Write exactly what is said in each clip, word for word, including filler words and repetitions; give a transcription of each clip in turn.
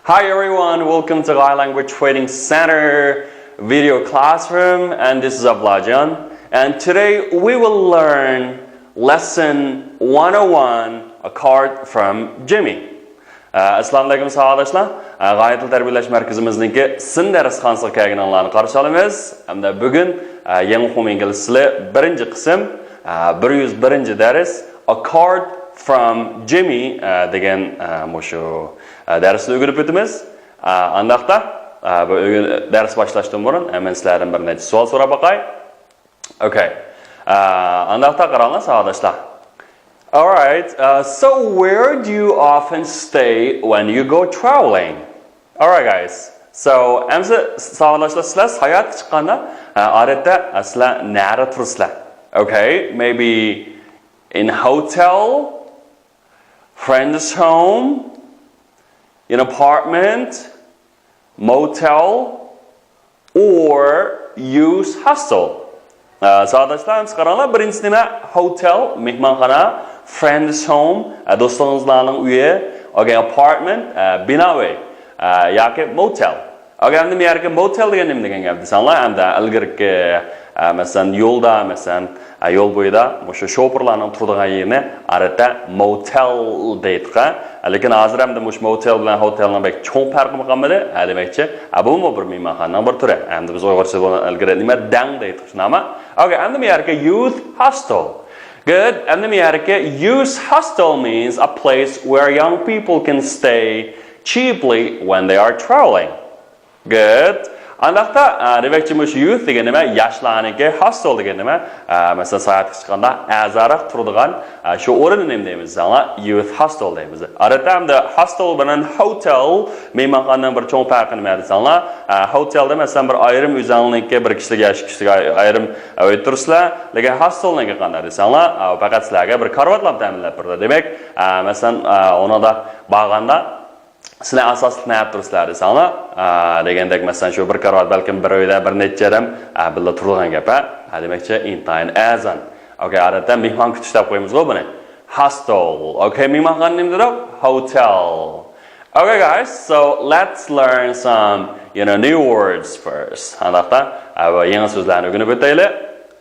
Hi everyone, welcome to Thai Language Training Center video classroom, and this is Ablajan, and today we will learn lesson one oh one, a card from Jimmy. ئە، ئەسسالامۇ ئەلەيكۇم ساۋاقداشلار. ئە، غايە تىل تەربىيەلەش مەركىزىمىزنىڭكى سىن دەرسخانىسىغا كەلگىنىڭلارنى قارشى ئالىمىز. ھەمدە بۈگۈن، ئە، يېڭى ئوقۇم ئىنگلىز تىلى بىرىنچى قىسىم، ئە، بىر يۈز بىرىنچى دەرس، A Card from Jimmy، ئە، دېگەن، ئە، مۇشۇ، ئە، دەرسنى ئۆگىنىپ ئۆتىمىز. ئە، ئانداقتا، ئە، بۇ ئۆگىن-، دەرس باشلاشتىن بۇرۇن، ئە، مەن سىلەردىن بىر نەچچە سوئال سوراپ باقاي. Okay. ئە، ئانداقتا قاراڭلار ساۋاقداشلار. Alright, uh, so where do you often stay when you go traveling? Alright, guys. So, ئەمسە ساۋاقداشلار، سىلەر ساياھەتكە چىققاندا، ئە، ئادەتتە، ئە، سىلەر نەدە تۇرىسىلەر؟ Okay, maybe in hotel, friend's home, in apartment, motel, or use hostel. ئە، ساۋاقداشلار، ئەمسە قاراڭلار، بىرىنچىسى نېمە؟ Hotel، مېھمانخانا، friend's home، ئە، دوستىڭىزلارنىڭ ئۆيى، okay، apartment، ئە، بىنا ئۆي، ئە، ياكى motel. Okay، ئەمدى بۇ يەردىكى motel دېگەن نېمە دېگەن گەپ دېسەڭلار، ئەمدى ئىلگىرىكى، ئە، مەسىلەن، يولدا، مەسىلەن، ئە، يول بويىدا مۇشۇ شوپۇرلارنىڭ تۇرىدىغان يېرىنى ئادەتتە motel دەيدىغان. لېكىن ھازىر ئەمدى مۇشۇ motel بىلەن hotelنىڭ بەك چوڭ پەرقىمۇ قالمىدى. ھە، دېمەكچى، ھە، بۇمۇ بىر مېھمانخانىنىڭ بىر تۈرى. ئەمدى بىز ئۇيغۇرچە بۇنى ئىلگىرى نېمە دەڭ دەيتتۇق، شۇنداقمۇ؟ Okay، ئەمدى بۇ يەردىكى youth hostel. Good. ئەمدى بۇ يەردىكى youth hostel means a place where young people can stay cheaply when they are traveling. Good. ئانداقتا، ئە، دېمەكچى، مۇشۇ youth دېگەن نېمە؟ ياشلارنىڭكى، hostel دېگەن نېمە؟ ئە، مەسىلەن، ساياھەتكە چىققاندا ئەزاراق تۇرىدىغان، ئە، شۇ ئورۇننى نېمە دەيمىز دېسەڭلار، youth hostel دەيمىز. ئادەتتە ئەمدى hostel بىلەن hotel، مېھمانخانىنىڭ بىر چوڭ پەرقى نېمە دېسەڭلار، ئە، hotelدا، مەسىلەن، بىر ئايرىم ئۆزۈڭلارنىڭكى بىر كىشىلىك يا ئىككى كىشىلىك ئاي-، ئايرىم، ئە، ئۆي تۇرىسىلەر. لېكىن hostelنىڭكى قانداق دېسەڭلار، ئە، پەقەت سىلەرگە بىر كارىۋاتلا تەمىنلەپ بېرىدۇ. دېمەك، ئە، مەسىلەن، ئە، ئۇنىڭدا بارغاندا، سىلەر ئاساسلىق نەدە تۇرىسىلەر دېسەڭلار، ئا، دېگەندەك، مەسىلەن، شۇ بىر كارىۋات، بەلكىم بىر ئۆيدە بىر نەچچە ئادەم، ئا، بىللە تۇرىدىغان گەپ، ھە؟ ھە، دېمەكچى، ئىنتايىن ئەرزان. Okay، ئادەتتە مېھمان كۈتۈش دەپ قويىمىزغۇ بۇنى. Hostel. Okay، مېھمانخانا نېمە دېدۇق؟ Hotel. Okay, guys, so let's learn some, you know, new words first. ئانداقتا، ئا، يېڭى سۆزلەرنى ئۆگىنىپ ئۆتەيلى.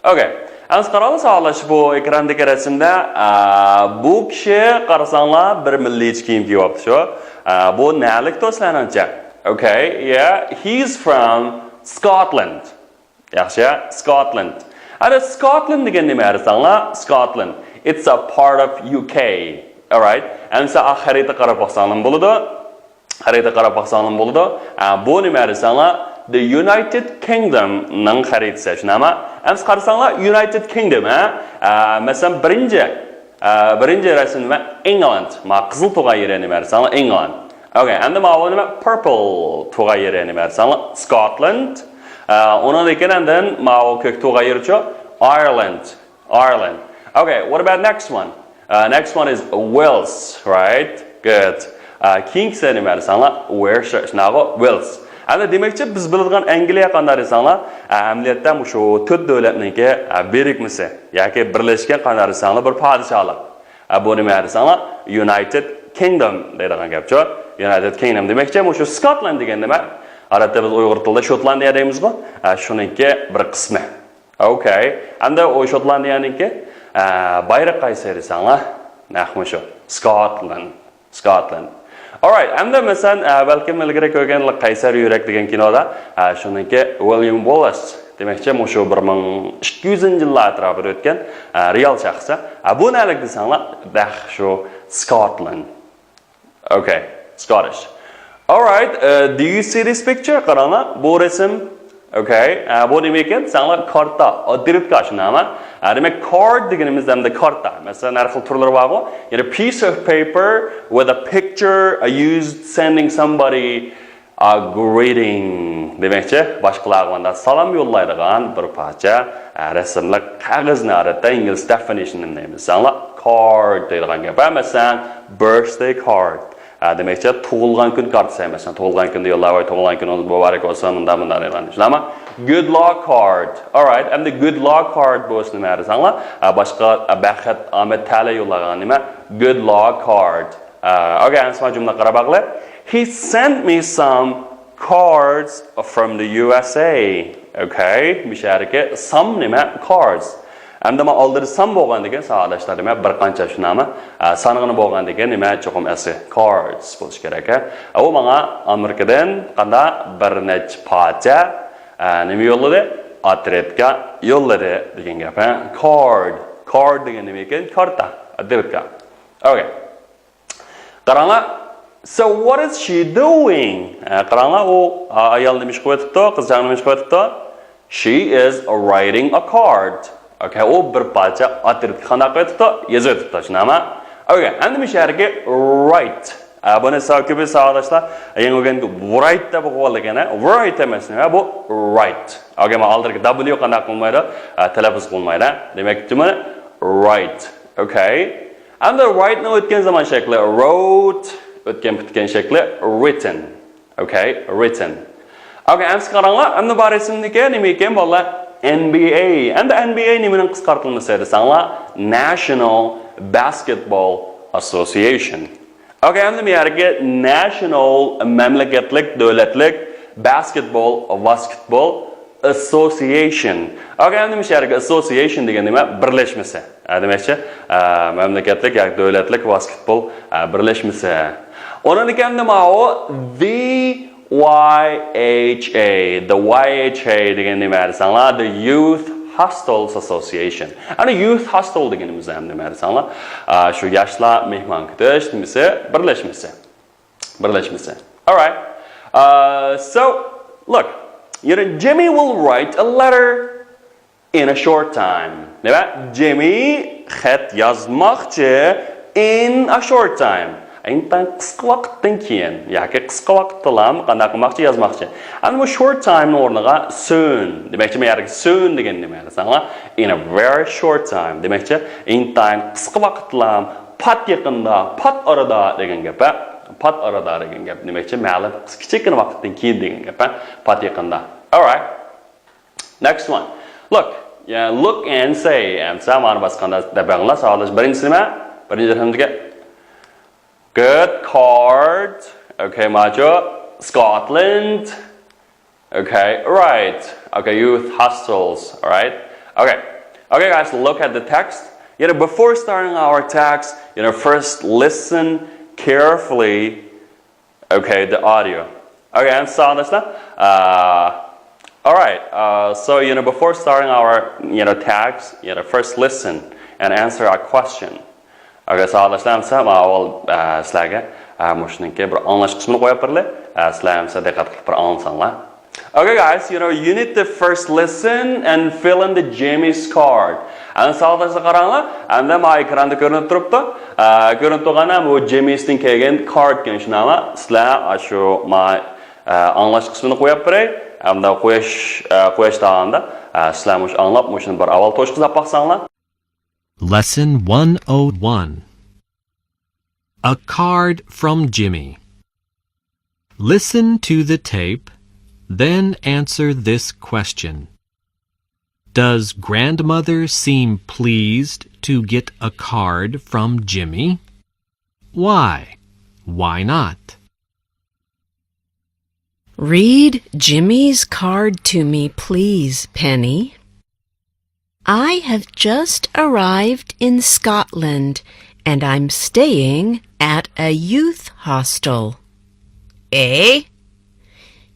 Okay. ئەمسە قاراڭلار ساۋاقداش، بۇ ئېكراندىكى رەسىمدە، ئا، بۇ كىشى قارىساڭلار بىر مىللىيچە كىيىم كىيىۋاپتۇ شۇ. ئا، بۇ نەلىكتۇ سىلەرنىڭچە؟ Okay, yeah, he's from Scotland. ياخشى، Scotland. ئەنە Scotland دېگەن نېمە دېسەڭلار؟ Scotland. It's a part of U K. Alright. ئەمسە خەرىتە قاراپ باقساڭلار بولىدۇ. خەرىتە قاراپ باقساڭلار بولىدۇ. ئە، بۇ نېمە دېسەڭلار، The United Kingdom نىڭ خەرىتىسى، شۇنداقمۇ؟ ئەمسە قارىساڭلار، United Kingdom، ھە؟ ئە، مەسىلەن، بىرىنچى، ئە، بىرىنچى رەسىم نېمە؟ England. ما قىزىل تۇرغان يېرى نېمە دېسەڭلار، England. Okay، ئەمدى ماۋۇ نېمە؟ Purple تۇرغان يېرى نېمە دېسەڭلار، Scotland. ئە، ئۇنىڭدىن كېيىن ئاندىن ماۋۇ كۆك تۇرغان يېرىچۇ؟ Ireland. Ireland. Okay, what about next one? Uh, next one is Wales, right? Good. Uh, كېيىنكىسى نېمە دېسەڭلار؟ Wales، شۇنداقغۇ؟ Wales. ئەمدى دېمەكچى، بىز بىلىدىغان ئەنگلىيە قانداق دېسەڭلار، ئە، ئەمەلىيەتتە مۇشۇ تۆت دۆلەتنىڭكى، ئە، بىرىكمىسى ياكى بىرلەشكەن قانداق دېسەڭلار بىر پادىشاھلىق. ئە، بۇ نېمە دېسەڭلار؟ United Kingdom دەيدىغان گەپچۇ. United Kingdom دېمەكچى، مۇشۇ Scotland دېگەن نېمە؟ ئادەتتە بىز ئۇيغۇر تىلىدا شوتلاندىيە دەيمىزغۇ. ئە، شۇنىڭكى بىر قىسمى. Okay. ئەمدى ئۇ شوتلاندىيەنىڭكى، ئە، بايرىقى قايسى دېسەڭلار؟ نەق مۇشۇ. Scotland. Scotland. Alright. ئەمدى مەسىلەن، ئە، بەلكىم ئىلگىرى كۆرگەن قەيسەر يۈرەك دېگەن كىنودا، ئە، شۇنىڭكى William Wallace دېمەكچى، مۇشۇ بىر مىڭ ئىككى يۈز يىللار ئەتراپىدا ئۆتكەن، ئە، رېئال شەخس. ئە، بۇ نەلىك دېسەڭلار، نەق شۇ Scotland. Okay, Scottish. Alright, uh, do you see this picture? قاراڭلار، بۇ رەسىم. Okay, ئە، بۇ نېمە ئىكەن؟ ساڭلار كارتا، ئوتكرىتكا شۇنداقمۇ؟ ئە، دېمەك، كارت دېگىنىمىز ئەمدى كارتا. مەسىلەن، ھەر خىل تۈرلىرى بارغۇ. يەنى piece of paper with a picture, uh, used sending somebody a greeting. دېمەكچى، باشقىلارغا مۇنداق سالام يوللايدىغان بىر پارچە، ئە، رەسىملىك قەغەزنى ئادەتتە ئىنگلىز دېفىنىشنى نېمە دەيمىز؟ ساڭلار كارت دەيدىغان گەپ. ھە، مەسىلەن، birthday card. ئە، دېمەكچى، تۇغۇلغان كۈن كارتىسى، مەسىلەن، تۇغۇلغان كۈندە يوللاپ، تۇغۇلغان كۈنىڭىز مۇبارەك بولسۇن، مۇنداق، مۇنداق دەيدىغان. شۇنداقمۇ؟ Good luck card. Alright, ئەمدى good luck card بولسا نېمە دېسەڭلار؟ ئە، باشقا، ئە، بەخت، ئامەت، تەلەي يوللىغان نېمە؟ Good luck card. ئوكەي، ئەمسە مانا جۈملىگە قاراپ باقايلى. He sent me some cards from the U S A. ئوكەي، مۇشۇ يەردىكى some نېمە؟ Cards. ئەمدى مانا ئالدىدا some بولغاندىكىن ساۋاقداشلار، نېمە، بىر قانچە شۇ نېمە، ئە، سانغىنا بولغاندىكىن نېمە، چوقۇم ئەسلى cards بولۇشى كېرەك. ئە، ئۇ ماڭا ئامېرىكىدىن قانداق بىر نەچچە پارچە، ئە، نېمە يوللىدى؟ ئاترېتكا يوللىدى دېگەن گەپ. ھە؟ Card. Card دېگەن نېمە ئىكەن؟ كارتا. ئاترېتكا. ئوكەي. قاراڭلار. So what is she doing? ئە، قاراڭلار، ئۇ، ئا، ئايال نېمە ئىش قىلىۋېتىپتۇ؟ قىزچاق نېمە ئىش قىلىۋېتىپتۇ؟ She is writing a card. ئوكەي، ئۇ بىر پارچە ئاترېتكا قانداق قىلىۋېتىپتۇ؟ يېزىۋېتىپتۇ، شۇنداقمۇ؟ ئوكەي، ئەمدى مۇشۇ يەردىكى write. ئە، بۇنى سا-، كۆپىنچە ساۋاقداشلار يېڭى ئۆگەنگەن write دەپ ئوقۇۋالىدىكەن، ھە؟ Write ئەمەس، نېمە بۇ؟ Write. ئوكەي، مانا ئالدىدىكى W قانداق قىلمايدۇ؟ ئە، تەلەپپۇز قىلمايدۇ، ھە؟ دېمەك، بۇنى write. ئوكەي. ئەمدى write نىڭ ئۆتكەن زامان شەكلى wrote، ئۆتكەن پۈتكەن شەكلى written. ئوكەي، written. ئوكەي، ئەمسە قاراڭلار، ئەمدى بار ئېسىمدىكى نېمە ئىكەن، بالىلار؟ N B A. ئەمدى N B A نېمىنىڭ قىسقارتىلمىسى دېسەڭلار، National Basketball Association. ئوكەي، ئەمدى بۇ يەرگە National، مەملىكەتلىك، دۆلەتلىك، Basketball، ۋاسكېتبول، Association. ئوكەي، ئەمدى مۇشۇ يەردىكى association دېگەن نېمە؟ بىرلەشمىسى. ئە، دېمەكچى، ئە، مەملىكەتلىك ياكى دۆلەتلىك ۋاسكېتبول، ئە، بىرلەشمىسى. ئۇنىڭدىن كېيىن نېمە ئۇ؟ The Y H A. The Y H A دېگەن نېمە دېسەڭلار؟ The Youth Hostels Association. ئەنە Youth Hostel دېگىنىمىز ھەم نېمە دېسەڭلار؟ ئە، شۇ ياشلار مېھمان كۈتۈش نېمىسى؟ بىرلەشمىسى. بىرلەشمىسى. Alright. Uh, so, look, you know, Jimmy will write a letter in a short time. نېمە؟ جىممى خەت يازماقچى in a short time. ئىنتايىن قىسقا ۋاقىتتىن كېيىن ياكى قىسقا ۋاقىتتىلا قانداق قىلماقچى؟ يازماقچى. ئەمدى بۇ short time نىڭ ئورنىغا soon. دېمەكچى، مەن يەرگە soon دېگەن نېمە دېسەڭلار، in a very short time. دېمەكچى، ئىنتايىن قىسقا ۋاقىتتىلا، پات يېقىندا، پات ئارىدا دېگەن گەپ، ھە؟ پات ئارىدا دېگەن گەپ. دېمەكچى، مەلۇم كىچىككىنە ۋاقىتتىن كېيىن دېگەن گەپ، ھە؟ پات يېقىندا. Alright. Next one. Look. Yeah, look and say. ئەمسە مانا باسقاندا دەپ بېقىڭلار. ساۋاقداش، بىرىنچىسى نېمە؟ بىرىنچى تەرجىمىگە. Good card. Okay, ماچۇ. Scotland. Okay, right. Okay, youth hostels. All right. Okay. Okay, guys, look at the text. You know, before starting our text, you know, first listen carefully. Okay, the audio. Okay, ئەمسە ساۋاقداشلار. Uh, all right. Uh, so, you know, before starting our, you know, tags, you know, first listen and answer our question. Okay, ساۋاقداشلار، ئەمسە مانا ئاۋۋال، ئە، سىلەرگە، ئە، مۇشۇنىڭكى بىر ئاڭلاش قىسمىنى قويۇپ بېرىلى. ئە، سىلەر ئەمسە دىققەت قىلىپ بىر ئاڭلىساڭلار. Okay, guys, you know, you need to first listen and fill in the Jimmy's card. ئەمدى ساۋاقداشلار قاراڭلار، ئەمدى مانا ئېكراندا كۆرۈنۈپ تۇرۇپتۇ. ئە، كۆرۈنۈپ تۇرغان ھەم بۇ جىممىستىن كەلگەن كارت ئىكەن، شۇنداقمۇ؟ سىلەر ئاشۇ مانا، ئە، ئاڭلاش قىسمىنى قويۇپ بېرەي. ئەمدى قويۇش، ئە، قويۇش داۋامىدا، ئە، سىلەر مۇشۇ ئاڭلاپ، مۇشۇنى بىر ئاۋۋال توشقۇزلاپ باقساڭلار. Lesson one oh one. A card from Jimmy. Listen to the tape, then answer this question. Does grandmother seem pleased to get a card from Jimmy? Why? Why not? Read Jimmy's card to me, please, Penny. I have just arrived in Scotland and I'm staying at a youth hostel. Eh?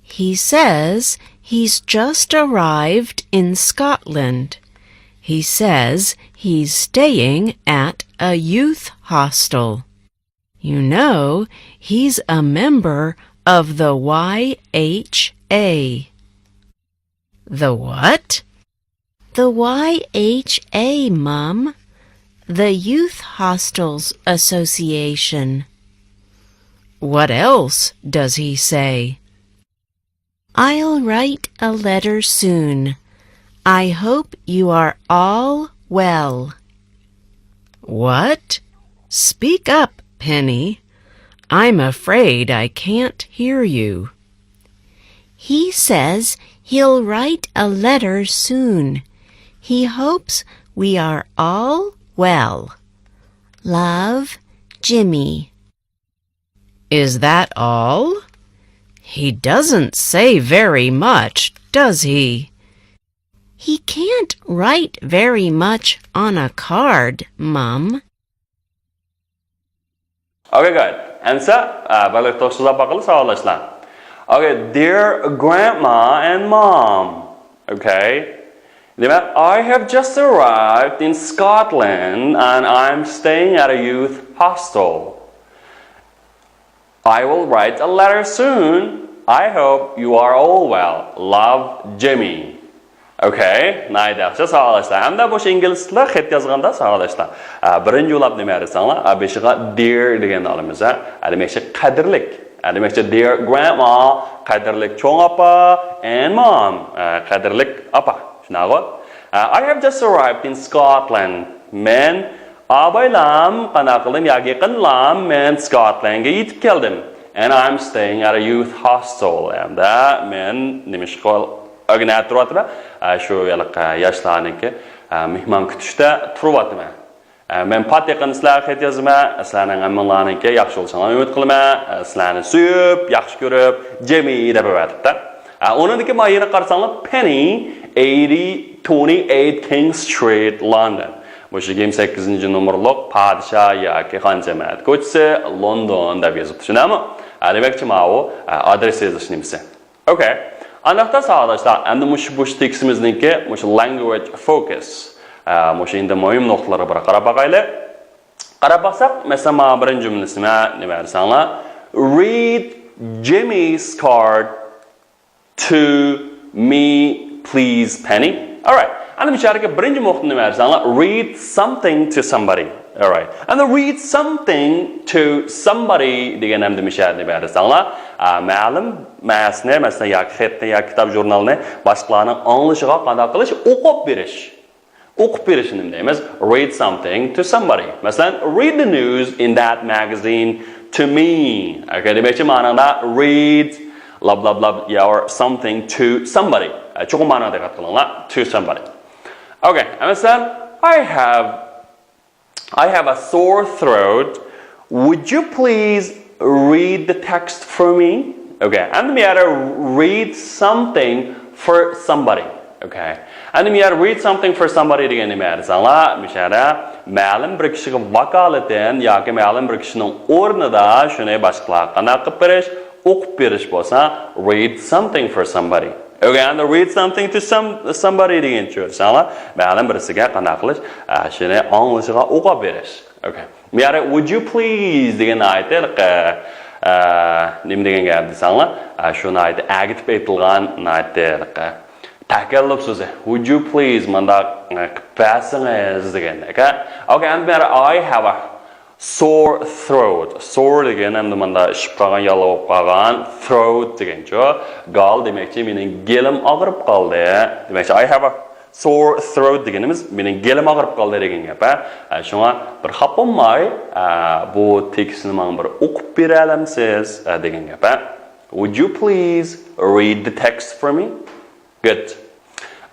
He says he's just arrived in Scotland. He says he's staying at a youth hostel. You know, he's a member of the Y H A. The what? The Y H A, Mum. The Youth Hostels Association. What else does he say? I'll write a letter soon. I hope you are all well. What? Speak up, Penny. I'm afraid I can't hear you. He says he'll write a letter soon. He hopes we are all well. Love, Jimmy. Is that all? He doesn't say very much, does he? He can't write very much on a card, Mum. Okay, good. ئەمسە بىرلىكتە توشۇزلاپ باقىلى ساۋاقداشلار. Okay, dear grandma and mom. Okay. دېمەك, I have just arrived in Scotland and I'm staying at a youth hostel. I will write a letter soon. I hope you are all well. Love, Jimmy. Okay, ناھايىتى ياخشى ساۋاقداشلار. ھەمدە مۇشۇ ئىنگلىز تىلىدا خەت يازغاندا ساۋاقداشلار، ئە، بىرىنچى بولۇپ نېمە دېسەڭلار، ئە، بېشىغا dear دېگەننى ئالىمىز، ھە. ئە، دېمەكچى قەدىرلىك. ئە، دېمەكچى dear grandma، قەدىرلىك چوڭ ئاپا، and mom، ئە، قەدىرلىك ئاپا. شۇنداقغۇ؟ ئە، I have just arrived in Scotland. مەن ئابايلام، قانداق قىلدىم، ياكى يېقىنلام، مەن سكوتلەندگە يېتىپ كەلدىم. And I'm staying at a youth hostel. ھەمدە مەن نېمىشقا ئۆگىنە تۇرۇۋاتىمەن؟ ئە، شۇ ھېلىقى ياشلارنىڭكى، ئە، مېھمان كۈتۈشتە تۇرۇۋاتىمەن. ئە، مەن پات يېقىندا سىلەرگە خەت يازىمەن. سىلەرنىڭ ھەممىڭلارنىڭكى ياخشى بولۇشىڭلارنى ئۈمىد قىلىمەن. ئە، سىلەرنى سۆيۈپ، ياخشى كۆرۈپ، جېمى دەپ ئەۋەتىپتۇ. ئە، ئۇنىڭدىكى ماھىرنى قارىساڭلار، Penny، eighty twenty-eight King Street, London. مۇشۇ يىگىرمە سەككىزىنچى نومۇرلۇق پادىشاھ ياكى خان جەمەت كوچىسى، لوندون دەپ يېزىپتۇ. شۇنداقمۇ؟ ئە، دېمەكچى، ماۋۇ، ئە، ئادرېس يېزىش نېمىسى. Okay. ئانداقتا ساۋاقداشلار، ئەمدى مۇشۇ، مۇشۇ تېكىستىمىزنىڭكى مۇشۇ language focus، ئە، مۇشۇ ئەمدى مۇھىم نۇقتىلىرىغا بىر قاراپ باقايلى. قاراپ باقساق، مەسىلەن، مانا بىرىنچى جۈملىسى نېمە دېسەڭلار، Read Jimmy's card to me, please, Penny. Alright. ئەمدى مۇشۇ يەردىكى بىرىنچى نۇقتا نېمە دېسەڭلار، read something to somebody. Alright. ئەمدى read something to somebody دېگەن ئەمدى مۇشۇ يەردە نېمە دېسەڭلار، ئە، مەلۇم نەرسىنى، مەسىلەن، ياكى خەتنى، ياكى كىتاب ژۇرنالنى باشقىلارنىڭ ئاڭلىشىغا قانداق قىلىش، ئوقۇپ بېرىش. ئوقۇپ بېرىشنى نېمە دەيمىز؟ Read something to somebody. مەسىلەن، read the news in that magazine to me. Okay، دېمەكچى، مانىڭدا read، blah blah blah، yeah, or something to somebody. ئە، چوقۇم مانىغا دىققەت قىلىڭلار. To somebody. Okay، مەسىلەن، I have I have a sore throat. Would you please read the text for me? Okay. ئەمدى مۇ يەردە read something for somebody. Okay. ئەمدى مۇ يەردە read something for somebody دېگەن نېمە دېسەڭلار، مۇ يەردە مەلۇم بىر كىشىگە ۋاكالىتەن ياكى مەلۇم بىر كىشىنىڭ ئورنىدا شۇنى باشقىلارغا قانداق قىلىپ بېرىش، ئوقۇپ بېرىش بولسا، read something for somebody. Okay, ئەمدى read something to some, somebody دېگەنچە دېسەڭلار، مەلۇم بىرسىگە قانداق قىلىش، ئە، شۇنى ئاڭلىشىغا ئوقۇپ بېرىش. Okay. مۇ يەردە would you please دېگەن ناھايىتى، ئە، نېمە دېگەن گەپ دېسەڭلار، ئە، شۇ ناھايىتى ئەگىتىپ ئېيتىلغان ناھايىتى، ئە، تەكەللۇپ سۆزى. Would you please مانداق، ئە، قىلىپ بەرسىڭىز دېگەن. Okay. Okay، ئەمدى مۇ يەردە I have a sore throat. Sore دېگەن ئەمدى ماندا ئىششىپ قالغان، ياللۇغ بولۇپ قالغان. Throat دېگەنچۇ؟ گال دېمەكچى، مېنىڭ گېلىم ئاغرىپ قالدى. دېمەكچى، I have a sore throat دېگىنىمىز مېنىڭ گېلىم ئاغرىپ قالدى دېگەن گەپ، ھە. ئە، شۇڭا بىر خاپا بولماي، ئە، بۇ تېكىستنى ماڭا بىر ئوقۇپ بېرەلەمسىز، ئە، دېگەن گەپ، ھە. Would you please read the text for me? Good.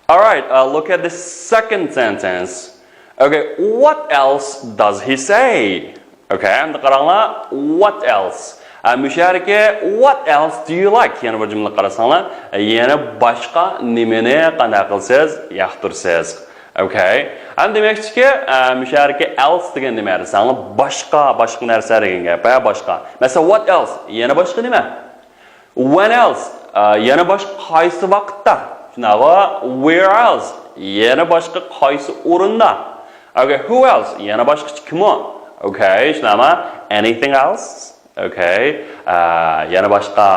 All right, uh, look at the second sentence. Okay, what else does he say? Okay, ئەمدى قاراڭلار، what else? ئە، مۇشۇ يەردىكى what else do you like؟ يەنە بىر جۈملە قارىساڭلار، ئە، يەنە باشقا نېمىنى قانداق قىلىسىز؟ ياقتۇرىسىز. Okay. ئەمدى دېمەكچىكى، ئە، مۇشۇ يەردىكى else دېگەن نېمە دېسەڭلار، باشقا، باشقا نەرسە دېگەن گەپ، ھە، باشقا. مەسىلەن، what else؟ يەنە باشقا نېمە؟ When else؟ ئە، يەنە باشقا قايسى ۋاقىتتا؟ شۇنداقغۇ؟ Where else؟ يەنە باشقا قايسى ئورۇندا؟ Okay, who else؟ يەنە باشقىچە كىم ئۇ؟ Okay، شۇنداقمۇ؟ Anything else؟ Okay، ئە، يەنە باشقا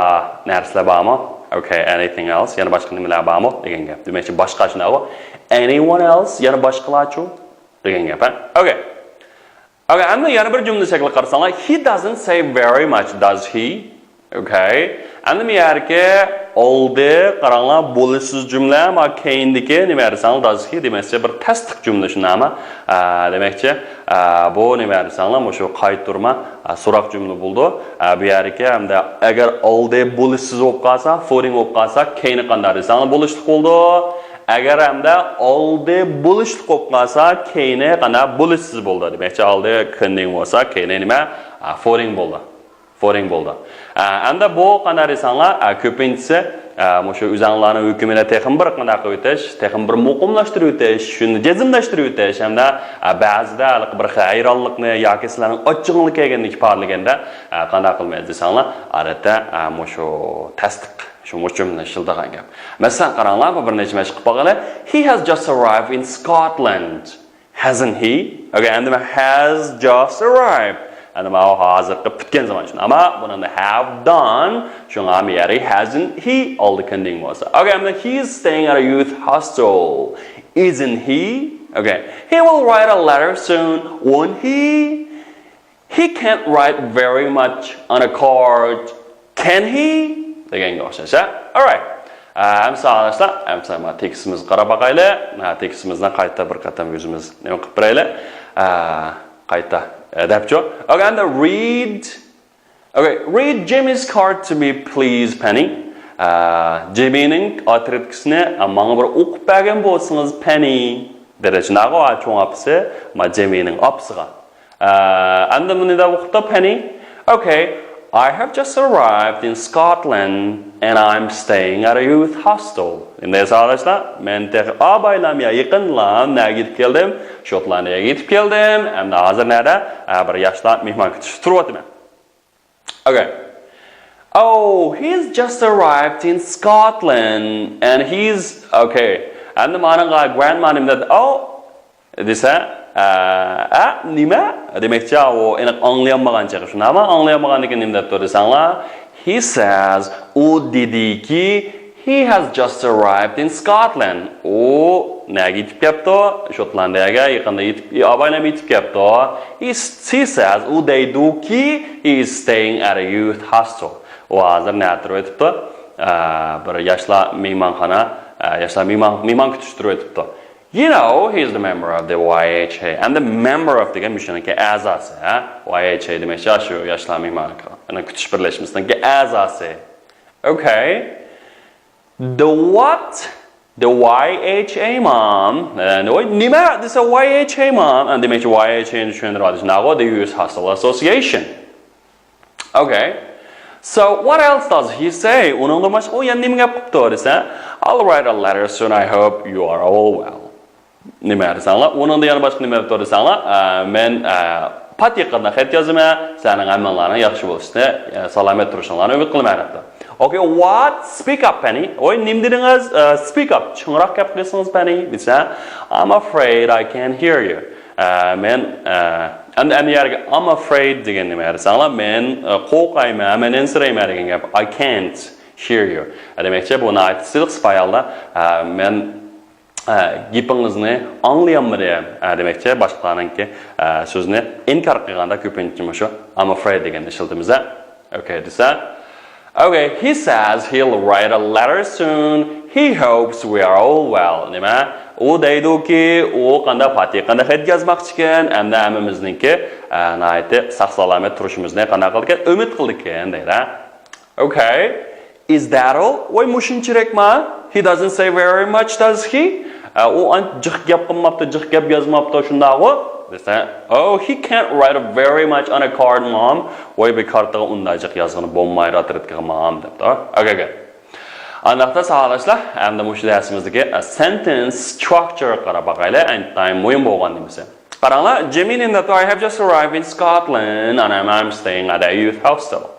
نەرسىلەر بارمۇ؟ Okay, anything else؟ يەنە باشقا نېمىلەر بارمۇ دېگەن گەپ. دېمەكچى، باشقا شۇنداقغۇ؟ Anyone else؟ يەنە باشقىلارچۇ؟ دېگەن گەپ، ھە؟ Okay. Okay، ئەمدى يەنە بىر جۈملە شەكلىگە قارىساڭلار، he doesn't say very much, does he? Okay. ئەمدى مۇ يەردىكى ئالدى، قاراڭلار، بولۇشسىز جۈملە، ما كەينىدىكى نېمە دېسەڭلار، does he دېمەكچى، بىر تەستىق جۈملە، شۇنداقمۇ؟ ئە، دېمەكچى، ئە، بۇ نېمە دېسەڭلار، مۇشۇ قايتۇرما، ئە، سوراق جۈملە بولىدۇ. ئە، بۇ يەردىكى ئەمدى ئەگەر ئالدى بولۇشسىز بولۇپ قالسا، فورىڭ بولۇپ قالسا، كەينى قانداق دېسەڭلار، بولۇشلۇق بولىدۇ. ئەگەر ئەمدى ئالدى بولۇشلۇق بولۇپ قالسا، كەينى قانداق، بولۇشسىز بولىدۇ. دېمەكچى، ئالدى كۈندىڭ بولسا، كەينى نېمە؟ ئە، فورىڭ بولىدۇ. فورىڭ بولدى. ئە، ئەمدى بۇ قانداق دېسەڭلار، ئە، كۆپىنچىسى، ئە، مۇشۇ ئۆزەڭلارنىڭ ھۆكمىنى تېخىمۇ بىر قانداق قىلىۋېتىش، تېخىمۇ بىر مۇقىملاشتۇرۇۋېتىش، شۇنى جەزملەشتۈرۈۋېتىش ھەمدە، ئە، بەزىدە ھېلىقى بىر خىل ھەيرانلىقنى ياكى سىلەرنىڭ ئاچچىقىڭلار كەلگەننى ئىپادىلىگەندە، ئە، قانداق قىلمايمىز دېسەڭلار، ئادەتتە، ئە، مۇشۇ تەستىق، شۇ مۇشۇ جۈملىنى ئىشلىتىدىغان گەپ. مەسىلەن، قاراڭلار، بۇ بىر نەچچە مەشىق قىلىپ باقايلى. He has just arrived in Scotland. Hasn't he? Okay, ئەمدى مەن has just arrived. ئەمدى ماۋۇ ھازىرقى پۈتكەن زامان ئۈچۈن. ئەمما بۇنىڭدا have done. شۇڭا مەيەر hasn't he ئالدى كەلگەن بولسا. Okay, ئەمدى he's staying at a youth hostel. Isn't he? Okay. He will write a letter soon, won't he? He can't write very much on a card. Can he? دېگەنگە ئوخشاش، ھە؟ Alright. ئە، ئەمسە ئاڭلاشلار، ئەمسە ما تېكىستىمىزگە قاراپ باقايلى. ھە، تېكىستىمىزنى قايتا بىر قېتىم ئۆزىمىز نېمە قىلىپ بېرەيلى. ئە، قايتا، ئە، دەپچۇ. Okay, and read. Okay, read Jimmy's card to me, please, Penny. ئە، جىممىنىڭ ئاترېتكىسىنى، ئە، ماڭا بىر ئوقۇپ بەرگەن بولسىڭىز، پەننى. دېدى، شۇنداقغۇ، ئا، چوڭ ئاپىسى، ما جىممىنىڭ ئاپىسىغا. ئە، ئەمدى بۇنى دەپ ئوقۇپتۇ پەننى. Okay, I have just arrived in Scotland and I'm staying at a youth hostel. ئەمدى ساۋاقداشلار، مەن تېخى ئا بايلام يا يېقىنلا نەگە يېتىپ كەلدىم؟ شوتلاندىيەگە يېتىپ كەلدىم. ئەمدى ھازىر نەدە؟ ئە، بىر ياشلار مېھمان كۈتۈشتە تۇرۇۋاتىمەن. Okay. Oh, he's just arrived in Scotland and he's okay. ئەمدى مانىڭغا grandma نېمە دەپ، oh، دېسە، ئە، ئە، نېمە؟ دېمەكچى، ئۇ ئېنىق ئاڭلىيالمىغان چېغى. شۇنداقمۇ؟ ئاڭلىيالمىغاندىكىن نېمە دەپتۇ دېسەڭلار، he says، ئۇ دېدىكى، he has just arrived in Scotland. ئۇ نەگە يېتىپ كەپتۇ؟ شوتلاندىيەگە يېقىندا يېتىپ، ئابايلام يېتىپ كەپتۇ. He, he says، ئۇ دەيدۇكى، he is staying at a youth hostel. ئۇ ھازىر نەدە تۇرۇۋېتىپتۇ؟ ئە، بىر ياشلار مېھمانخانا، ئە، ياشلار مېھمان، مېھمان كۈتۈشتە تۇرۇۋېتىپتۇ. You know, he's the member of the Y H A. ئەمدى member of دېگەن مۇشۇنىڭكى ئەزاسى، ھە؟ Y H A دېمەكچى، شۇ ياشلار مېھمانخانا كۈتۈش بىرلەشمىسىنىڭكى ئەزاسى. Okay. The what? The Y H A mom. ئە، نېمە دېسە Y H A mom. ئە، دېمەكچى Y H A نى چۈشەندۈرۈۋاتىدۇ. شۇنداقغۇ، the Youth Hostel Association. Okay. So what else does he say? ئۇنىڭدىن باشقا ئۇ يەنە نېمە گەپ قىپتۇ دېسە، I'll write a letter soon, I hope you are all well. نېمە دېسەڭلار، ئۇنىڭدا يەنە باشقا نېمە دەپتۇ دېسەڭلار، ئە، مەن، ئە، پات يېقىندا خەت يازىمەن، سەنىڭ ھەممىڭلارنىڭ ياخشى بولۇشىنى، ئە، سالامەت تۇرۇشۇڭلارنى ئۈمىد قىلىمەن دەپتۇ. Okay, what? Speak up, Penny. ئوي، نېمە دېدىڭىز؟ ئە، speak up. چىڭراق گەپ قىلسىڭىز، پەننى، دېسە، I'm afraid I can't hear you. ئە، مەن، ئە، ئەمدى، ئەمدى يەرگە I'm afraid دېگەن نېمە دېسەڭلار، مەن، ئە، قورقايمەن، مەن ئەنسىرەيمەن دېگەن گەپ. I can't hear you. ئە، دېمەكچى، بۇ ناھايىتى سىلىق سىپايى ھالدا، ئە، مەن، ئە، گېپىڭىزنى ئاڭلىيالمىدىم. ئە، دېمەكچى، باشقىلارنىڭكى، ئە، سۆزىنى ئىنكار قىلغاندا كۆپىنچە مۇشۇ I'm afraid دېگەننى ئىشلىتىمىز. Okay دېسە. Okay, he says he'll write a letter soon. He hopes we are all well. نېمە؟ ئۇ دەيدۇكى، ئۇ قانداق پات يېقىندا خەت يازماقچىكەن، ئەمدى ھەممىمىزنىڭكى، ئە، ناھايىتى ساق-سالامەت تۇرۇشىمىزنى قانداق قىلىدىكەن؟ ئۈمىد قىلىدىكەن دەيدۇ. Okay. Is that all? ۋاي، مۇشۇنچىلىكما؟ He doesn't say very much, does he? ئە، ئۇ ئانچە جىق گەپ قىلماپتۇ، جىق گەپ يازماپتۇ، شۇنداقغۇ؟ دېسە، Oh, he can't write very much on a card, Mom. ۋاي، بىر كارتىغا ئۇنداق جىق يازغىلى بولمايدۇ، ئاترېتكىغا، مام، دەپتۇ. Okay, okay. ئانداقتا ساۋاقداشلار، ئەمدى مۇشۇ دەرسىمىزدىكى، ئە، sentence structure قاراپ باقايلى، ئەنتايىن مۇھىم بولغان نېمىسى. قاراڭلار، Jimmy نېمە دەپتۇ؟ I have just arrived in Scotland and I'm, I'm staying at a youth hostel.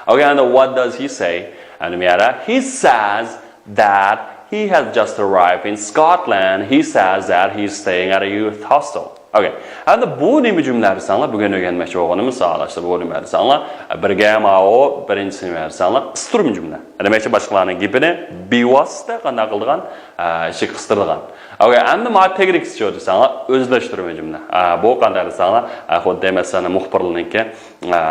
Okay, and what does he say? ئەمدى مەيەردە، He says that he has just arrived in Scotland. He says that he's staying at a youth hostel. Okay. ئەمدى بۇ نېمە جۈملە دېسەڭلار، بۈگۈن ئۆگەنمەكچى بولغىنىمىز ساۋاقداشلار، بۇ نېمە دېسەڭلار، بىرگە ماۋۇ بىرىنچىسى نېمە دېسەڭلار، قىستۇرما جۈملە. دېمەكچى، باشقىلارنىڭ گېپىنى بىۋاسىتە قانداق قىلىدىغان؟ ئە، ئىچىگە قىستۇرىدىغان. ئوكەي، ئەمدى مانا تەگلىكسىچۇ دېسەڭلار، ئۆزلەشتۈرمە جۈملە. ئە، بۇ قانداق دېسەڭلار، ئە، خۇددى مەسىلەن، مۇخبىرلارنىڭكى، ئە،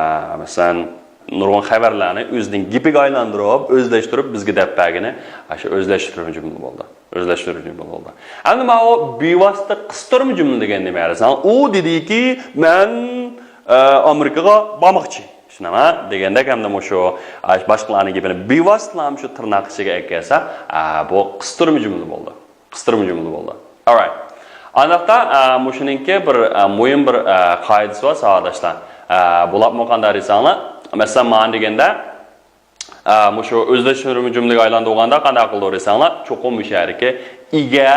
مەسىلەن، نۇرغۇن خەۋەرلەرنى ئۆزىنىڭ گېپىگە ئايلاندۇرۇپ، ئۆزلەشتۈرۈپ بىزگە دەپ بەرگىنى، ئە، شۇ ئۆزلەشتۈرمە جۈملە بولدى. ئۆزلەشتۈرمە جۈملە بولدى. ئەمدى ماۋۇ بىۋاسىتە قىستۇرما جۈملە دېگەن نېمە دېسەڭلار، ئۇ دېدىكى، مەن، ئە، ئامېرىكىغا بارماقچى. شۇنداقمۇ؟ دېگەندەك ئەمدى مۇشۇ، ئە، باشقىلارنىڭ گېپىنى بىۋاسىتىلا شۇ تىرناق ئىچىگە ئەكەلسە، ئە، بۇ قىستۇرما جۈملە بولدى. قىستۇرما جۈملە بولدى. Alright. ئانداقتا، ئە، مۇشۇنىڭكى بىر، ئە، مۇھىم بىر، ئە، قائىدىسى بار، ساۋاقداشلار. ئە، بۇلارمۇ قانداق دېسەڭلار، مەسىلەن، مانا دېگەندە، ئا، مۇشۇ ئۆزلەشتۈرمە جۈملىگە ئايلاندۇرغاندا قانداق قىلىدۇ دېسەڭلار، چوقۇم مۇشۇ يەردىكى ئىگە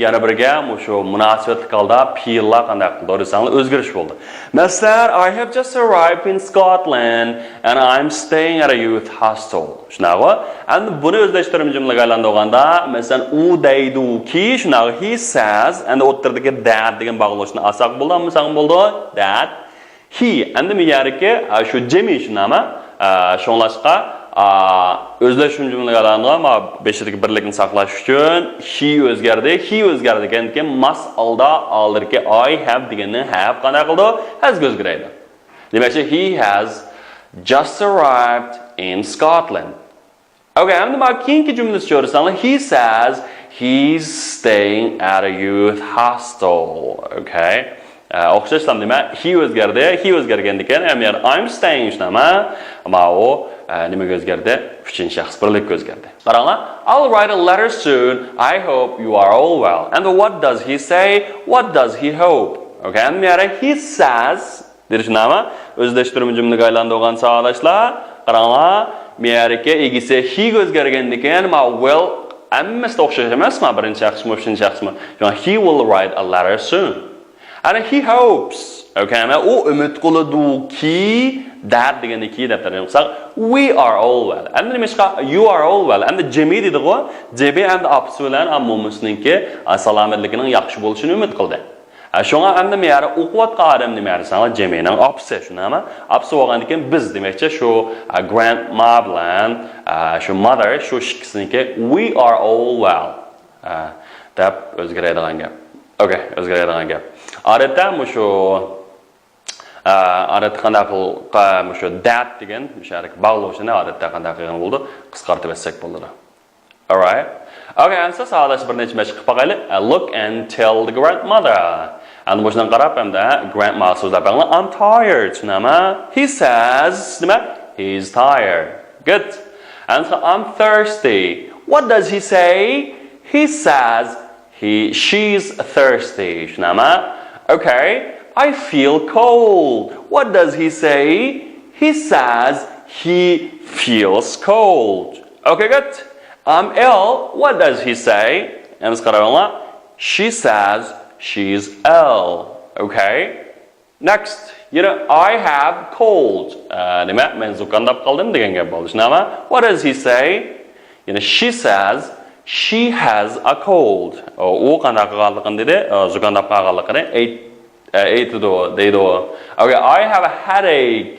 يەنە بىرگە مۇشۇ مۇناسىۋەتلىك ھالدا پېئىللار قانداق قىلىدۇ دېسەڭلار، ئۆزگىرىش بولدى. مەسىلەن، I have just arrived in Scotland and I'm staying at a youth hostel. شۇنداقغۇ؟ ئەمدى بۇنى ئۆزلەشتۈرمە جۈملىگە ئايلاندۇرغاندا، مەسىلەن، ئۇ دەيدۇكى، شۇنداقغۇ؟ He says، ئەمدى ئوتتۇرىدىكى that دېگەن باغلىنىشنى ئالساق بولدى، ئالمىساق بولدى. That. He. ئەمدى بۇ يەردىكى، ئا، شۇ جىمى شۇنداقمۇ؟ ئا، شۇڭلاشقا، ئا، ئۆزلەشتۈرمە جۈملىگە ئايلاندۇرغان، ما، بېشىدىكى بىرلىكنى ساقلاش ئۈچۈن he ئۆزگەردى. He ئۆزگەردىكەن كېيىن must ئالدا، ئالدىدىكى I have دېگەننى have قانداق قىلىدۇ؟ Has گە ئۆزگىرەيدۇ. دېمەكچى، he has just arrived in Scotland. Okay، ئەمدى مانا كېيىنكى جۈملىسى كۆرسەڭلار، he says he's staying at a youth hostel. Okay. ئە، ئوخشاشلا دېمە، he ئۆزگەردى، he ئۆزگەرگەندىكىن، ئەمدى يەنە I'm staying شۇنداقمۇ؟ ماۋۇ، ئە، نېمىگە ئۆزگەردى؟ ئۈچىنچى شەخس بىرلىككە ئۆزگەردى. قاراڭلار، I'll write a letter soon. I hope you are all well. And what does he say? What does he hope? Okay، ئەمدى يەنە he says دېدى شۇنداقمۇ؟ ئۆزلەشتۈرمە جۈملىگە ئايلاندۇرغان ساۋاقداشلار. قاراڭلار، مەيەركى ئىگىسى he گە ئۆزگەرگەندىكىن، ما will ھەممىسىدە ئوخشاش ئەمەس، ما بىرىنچى شەخسمۇ، ئۈچىنچى شەخسمۇ. شۇڭا he will write a letter soon. ئەنە he hopes. Okay، ئەنە ئۇ ئۈمىد قىلىدۇكى، that دېگەندىكى دەپ تەرجىمە قىلساق، we are all well. ئەمدى نېمىشقا you are all well؟ ئەمدى جىمى دېدىغۇ، جىمى ئەمدى ئاپىسى بىلەن، ئا، مومىسىنىڭكى، ئا، سالامەتلىكىنىڭ ياخشى بولۇشىنى ئۈمىد قىلدى. ئە، شۇڭا ئەمدى مەيەر ئوقۇۋاتقان ئادەم نېمە دېسەڭلار، جىمىنىڭ ئاپىسى، شۇنداقمۇ؟ ئاپىسى بولغاندىكىن بىز دېمەكچى، شۇ، ئە، grandma بىلەن، ئە، شۇ mother، شۇ ئىككىسىنىڭكى we are all well، ئە، دەپ ئۆزگىرەيدىغان گەپ. Okay، ئۆزگىرەيدىغان گەپ. ئادەتتە مۇشۇ، ئە، ئادەتتە قانداق قىل-، قا-، مۇشۇ that دېگەن مۇشۇ يەردىكى باغلىۋۇشنى ئادەتتە قانداق قىلغان بولىدۇ؟ قىسقارتىپ ئەتسەك بولىدۇ. Alright. Okay، ئەمسە ساۋاقداش بىر نەچچە مەشىق قىلىپ باقايلى. Uh, look and tell the grandmother. ئەمدى مۇشۇنىڭغا قاراپ، ئەمدى grandma سۆزلەپ بەڭلار. I'm tired. شۇنداقمۇ؟ He says، نېمە؟ He's tired. Good. ئەمسە I'm thirsty. What does he say? He says he, she's thirsty. شۇنداقمۇ؟ Okay. I feel cold. What does he say? He says he feels cold. Okay, good. I'm ill. What does he say? ئەمسە قاراپ بېقىڭلار. She says she's ill. Okay. Next. يەنە I have cold. ئە، نېمە؟ مەن زۇكامداپ قالدىم دېگەن گەپ بولدى. شۇنداقمۇ؟ What does he say? يەنە she says she has a cold. ئۇ، ئۇ قانداق قىلغانلىقىنى دېدى، ئە، زۇكامداپ قالغانلىقىنى ئېيت-، ئە، ئېيتىدۇ، دەيدۇ. Okay, I have a headache.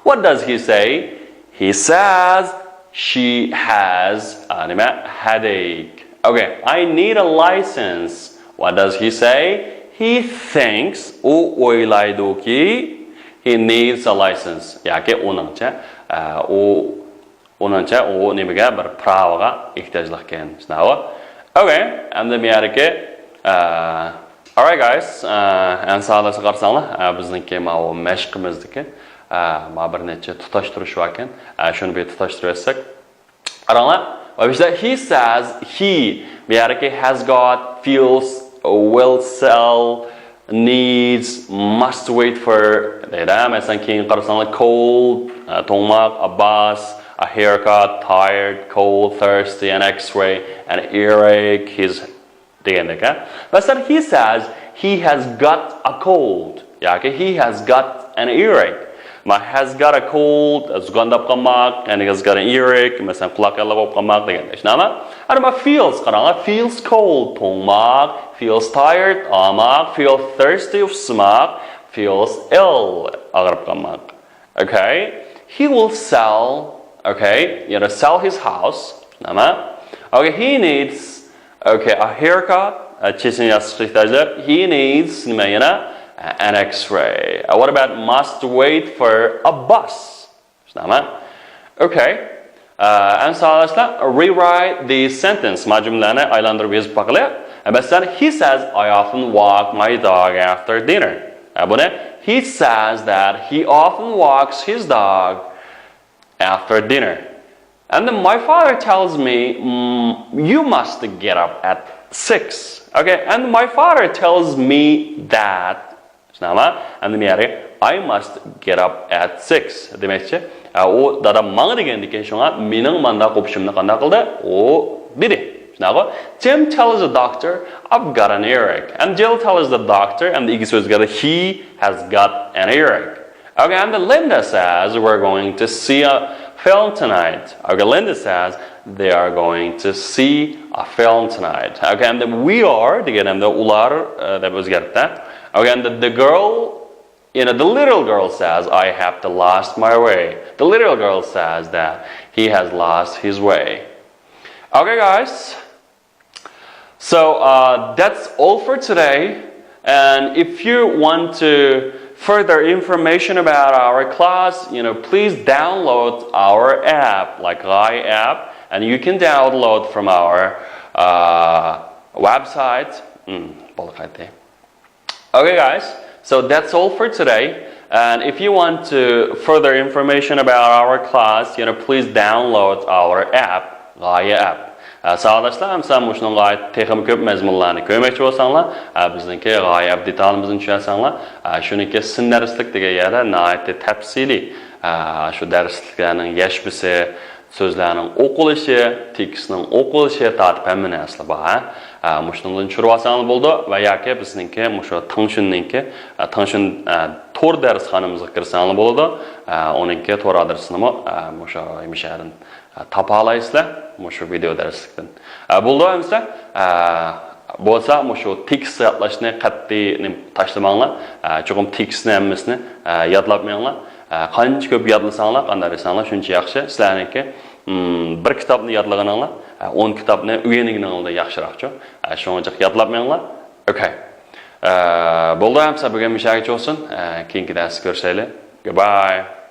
What does he say? He says she has a نېمە؟ Headache. Okay, I need a license. What does he say? He thinks، ئۇ ئويلايدۇكى، he needs a license. ياكى ئۇنىڭچە، ئە، ئۇ، ئۇنىڭچە ئۇ نېمىگە؟ بىر پىراۋىغا ئېھتىياجلىق ئىكەن. شۇنداقمۇ؟ Okay، ئەمدى مەيەركى، ئە، Alright guys، ئە، ئەمسە قارىساڭلار، ئە، بىزنىڭكى ماۋۇ مەشقىمىزدىكى، ئە، ما بىر نەچچە تۇتاشتۇرۇش باركەن. ئە، شۇنى بىر تۇتاشتۇرۇۋەتسەك. قاراڭلار. ۋە بىزدە he says he، بۇ يەردىكى has got، feels، will sell، needs، must wait for دەيدۇ. مەسىلەن، كېيىن قارىساڭلار، cold، ئە، توڭماق، a bus، a haircut، tired، cold، thirsty، an X-ray، an earache، his دېگەندەك، ھە؟ مەسىلەن، he says he has got a cold ياكى he has got an earache. ما has got a cold، زۇكامداپ قالماق، and he has got an earache، مەسىلەن، قۇلاق ياللۇغى بولۇپ قالماق دېگەندەك. شۇنداقمۇ؟ ئەنە ما feels قاراڭلار، feels cold، توڭماق، feels tired، ئاغرىماق، feels thirsty، ئۇسسىماق، feels ill، ئاغرىپ قالماق. Okay. He will sell. Okay. يەنە sell his house. نېمە؟ Okay. He needs. Okay. A haircut. ئە، چېچىنى ياسىتىش ئېھتىياجلىق. He needs. نېمە يەنە؟ An X-ray. What about must wait for a bus? نېمە؟ Okay. ئە، ئەمسە قارىساڭلار، rewrite the sentence. ما جۈملىنى ئايلاندۇرۇپ يېزىپ باقىلى. مەسىلەن، he says, I often walk my dog after dinner. ئە، بۇنى، he says that he often walks his dog after dinner. And my father tells me, mm, you must get up at six. Okay, and my father tells me that. شۇنداقمۇ؟ ئەمدى مەيەرى، I must get up at six دېمەكچى. ئە، ئۇ دادام ماڭا دېگەندىكىن، شۇڭا مېنىڭ مانداق قوپۇشۇمنى قانداق قىلدى؟ ئۇ دېدى. شۇنداقغۇ؟ Jim tells the doctor, "I've got an earache." And Jill tells the doctor, and the ئىگىسى ئۆزگەردى, "He has got an earache." Okay, and the Linda says, "We're going to see a film tonight." Okay, Linda says, "They are going to see a film tonight." Okay, and the "we are" دېگەن ھەمدە ئۇلار، ئە، دەپ ئۆزگەرتتى. Okay, and the, the girl, you know, the little girl says, "I have to lost my way." The little girl says that he has lost his way. Okay, guys. So, uh, that's all for today. And if you want to further information about our class, you know, please download our app, like غاية app, and you can download from our, uh, website. م، بولدى قايتى. Okay, guys, so that's all for today. And if you want to further information about our class, you know, please download our app, غايە app. ئە، ساۋاقداشلار، ئەمسە مۇشۇنىڭغا ئائىت تېخىمۇ كۆپ مەزمۇنلارنى كۆرمەكچى بولساڭلار، ئە، بىزنىڭكى غايە app دېتالىمىزنى چۈشەنسەڭلار، ئە، شۇنىڭكى سىن دەرسلىك دېگەن يەردە ناھايىتى تەپسىلىي، ئە، شۇ دەرسلىكلەرنىڭ يەشمىسى، سۆزلەرنىڭ ئوقۇلۇشى، تېكىستنىڭ ئوقۇلۇشى تارتىپ ھەممە نەرسىلەر بار، ھە. ئە، مۇشۇنىڭدىن چۈشۈرۈۋالساڭلار بولىدۇ ۋە ياكى بىزنىڭكى مۇشۇ تاڭشۈننىڭكى، ئە، تاڭشۈن، ئە، تور دەرسخانىمىزغا كىرسەڭلار بولىدۇ. ئە، ئۇنىڭكى تور ئادرېسىنىمۇ، ئە، مۇشۇ ھېمىشەدىن، ئە، تاپالايسىلەر، مۇشۇ ۋىدېئو دەرسلىكتىن. ئە، بولدى ئەمىسە، ئە، بولسا مۇشۇ تېكىست يادلاشنى قەتئىي نېمە تاشلىماڭلار. ئە، چوقۇم تېكىستنى ھەممىسىنى، ئە، يادلاپ مېڭىڭلار. ئە، قانچە كۆپ يادلىساڭلار، قانداق دېسەڭلار، شۇنچە ياخشى. سىلەرنىڭكى، م، بىر كىتابنى يادلىغىنىڭلار، ئە، ئون كىتابنى ئۆگەنگىنىڭلاردىن ياخشىراقچۇ. ئە، شۇڭا جىق يادلاپ مېڭىڭلار. ئوكەي. ئە، بولدى، ئەمسە بۈگۈن مۇشۇ يەرگىچە بولسۇن. ئە، كېيىنكى دەرستە كۆرۈشەيلى. Goodbye.